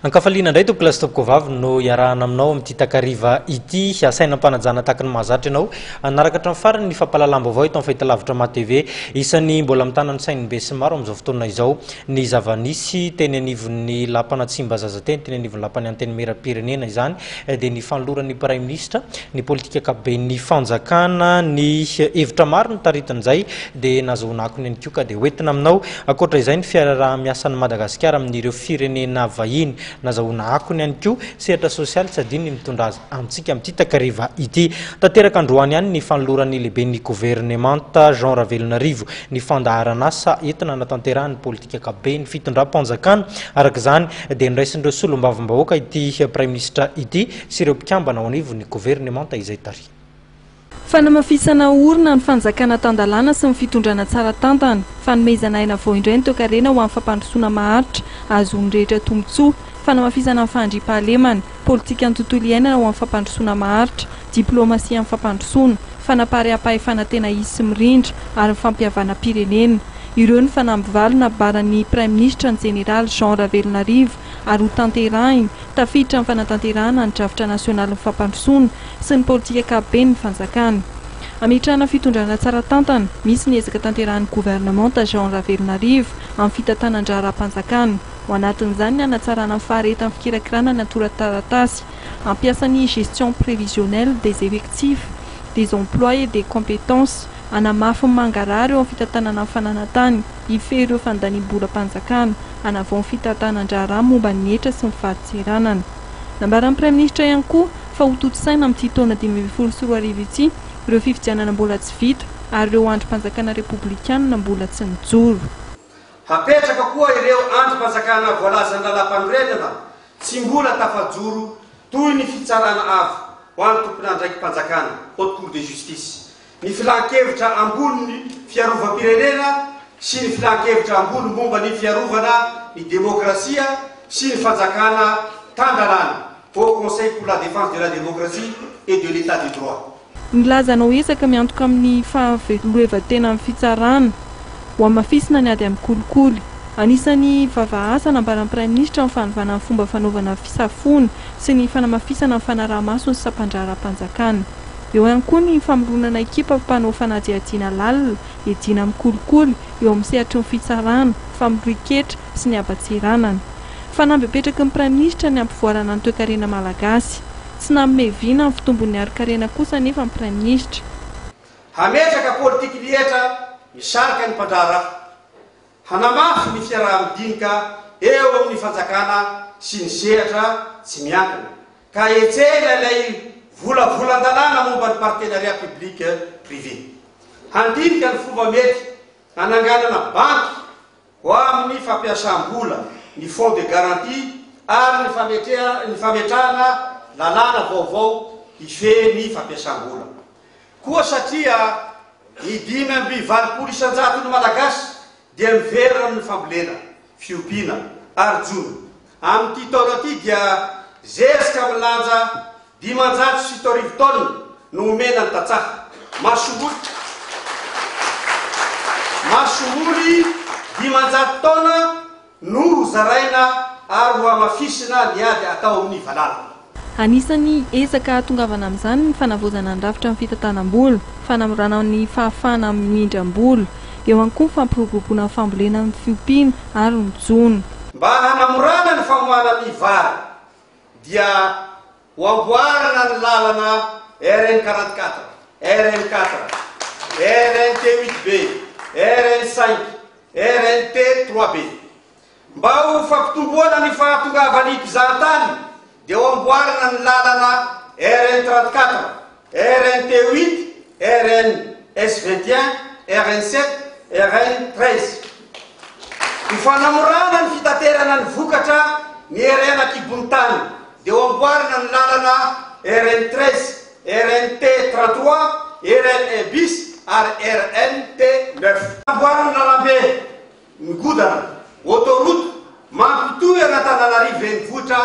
Ankafaliana indray tompoko lahy sy tompoko vavy no iarahana aminao amin'ity takariva ity. Asaina am-panajana tahaka ny mahazatra ianao. Hanaraka hatramin'ny farany ny fampahalalam-baovao eto amin'ny fahitalavitra Maha TV. Isan'ny mbola mitana ny sain'ny besinimaro amin'izao fotoana izao ny zava-nisy teny anivon'ny lapan'Antsimbazaza teny, teny anivon'ny lapan'ny Antenimierampirenena izany dia ny fanoloran'ny Praiminisitra ny politika ankapoben'ny fanjakana, ny hevitra maro notaritin'izay dia nazahoana akony ihany koa ka dia hoentina aminao. Ankoatra izay ny fiarahamiasan'i Madagasikara amin'ireo firenena vahiny. Nazahoana akony ihany koa sehatra sosialy tsy adino ny mitondra azy amintsika amin'ity takariva ity. Tanteraka androany ihany ny fanoloran'ny lehiben'ny governemanta Jean Ravelonarivo ny fandaharanasa entina hanatanterahany ny politika ankapoben'ny fitondram-panjakana. Araka izany dia noraisin'ireo solombavambahoaka ity praiminisitra ity sy ireo mpikambana ao anivon'ny governemanta izay tarihiny. Fanamafisana orina ny fanjakana tan-dalàna sy ny fitondrana tsara tantana, fanomezana aina vao indray ny toekarena ho amin'ny fampandrosoana maharitra ahazoan'ny rehetra tombontsoa, fanamafisana ny fahandriampahalemana, politikan'ny tontolo iainana ho amin'ny fampandrosoana maharitra, diplaomasian'ny fampandrosoana, fanapariaham-pahefana tena izy sy mirindra ary ny fampihavanam-pirenena. Ireo ny fanamby valo nambaran'ny Praiminisitra ny Jeneraly Jean Ravelonarivo ary hotanterahiny, tafiditra amin'ny fanatanterahana ny drafitra nasionalin'ny fampandrosoana sy ny politika ankapobeny ny fanjakana. Hametrahana fitondrana tsara tantana, misy ny ezaka tanterahin'ny governemanta Jean Ravelonarivo amin'ny fitantanan-draharaham-panjakana. Ao anatin'izany ny hanatsarana ny faharetan'ny fikirakirana ny antoran-taratasy, hampiasa ny gestion prévisionnelle des effectifs, des emplois et des compétences, hanamafy ny mangarahara eo amin'ny fitantanana ny fananan-tany, hifehy ireo fandaniam-bolam-panjakana, hanavao ny fitantanan-draharaha momba ny hetra sy ny fadintseranana. Nambaran'ny Praiminisitra ihany koa fa hotontosaina amin'ity taona 2015 ity ireo fifidianana mbola tsy vita ary ireo andrim-panjakana repoblikanina mbola tsy nijoro. Hapetraka koa ireo andrim-panjakana voalazan'ny lalàmpanorenana tsy mbola tafajoro toy ny Fitsarana Avo ho an'ny tompon'andraiki-panjakana, Haute Cour de Justice, ny Filan-kevitra Ambonin'ny Fiarovam-pirenena sy ny Filan-kevitra Ambony momba ny Fiarovana ny Demokrasia sy ny Fanjakana tan-dalàna, Haut Conseil pour la Défense de la Démocratie et de l'État de Droit. Nilaza hanao ezaka miantoka amin'ny fahaveloevan-tenan'ny fitsarana, hohamafisina ny ady amin'ny kolikoly. Anisan'ny vava asa nambaran'ny Praiminisitra ny fanovana ny fomba fanaovana fisafoana sy ny fanamafisana ny fanaraha-maso ny sampandraharaham-panjakana. Eo ihany koa ny famoronana ekipa mpanao fanadihadiana lalina hiadiana amin'ny kolikoly eo amin'ny sehatry ny fitsarana, famorian-ketra sy ny haban-tseranana. Fanamby apetraky ny Praiminisitra ny hampivoarana ny toekarena malagasy. Tsy nanome vina ny fitombon'ny harin-karena kosa anefa ny Praiminisitra. Hametraka politiky ny hetra misarika ny mpandraharaha. Hanamafy ny fiaraha-midinika eo amin'ny fanjakana sy ny sehatra tsy miankina, ka hetsehina ilay volavolan-dalàna momba ny partenariat public privé. Handinika ny fomba mety hananganana banky ho amin'ny fampiasam-bola, ny fonds de garantie ary ny fametrahana lalàna vaovao hifehy ny fampiasam-bola. Koa satria ny 85% ny Malagasy dia miverina amin'ny fambolena, fiompiana ary jono. Amin'ity taona ity dia zezika milanja 75 taonina no omena ny tantsaha. Masomboly Masomboly 500 taona no hozaraina ary hohamafisina ny ady atao amin'ny valala. Anisan'ny ezaka hahatongavana amin'izany ny fanavaozana ny rafitra amin'ny fitantanam-bola, fanamorana ny fahafahana mindram-bola. Eo ihany koa ny fampiroboroboana ny fambolena ny fiompiana ary ny jono. Mba hanamorana ny famoahana ny vary dia ho amboarina ny lalana RN 44, RN 4, RNT 8 B, RN 5, RNT 3 B. Mba ho fampitomboana ny fahatongavan'ny mpizahatany dia ho amboarina ny lalana RN 34, RNT 8, RN S 21, RN 7, RN 13. Ho fanamorana ny fitaterana ny vokatra ny RN ankibon'ny tany dia ho amboarina ny lalana RN 13, RNT 33, RN 1 bis ary RNT 9. Amboarina ny lalambe Migodana, autoroute, mampitohy an'Antananarivo renivohitra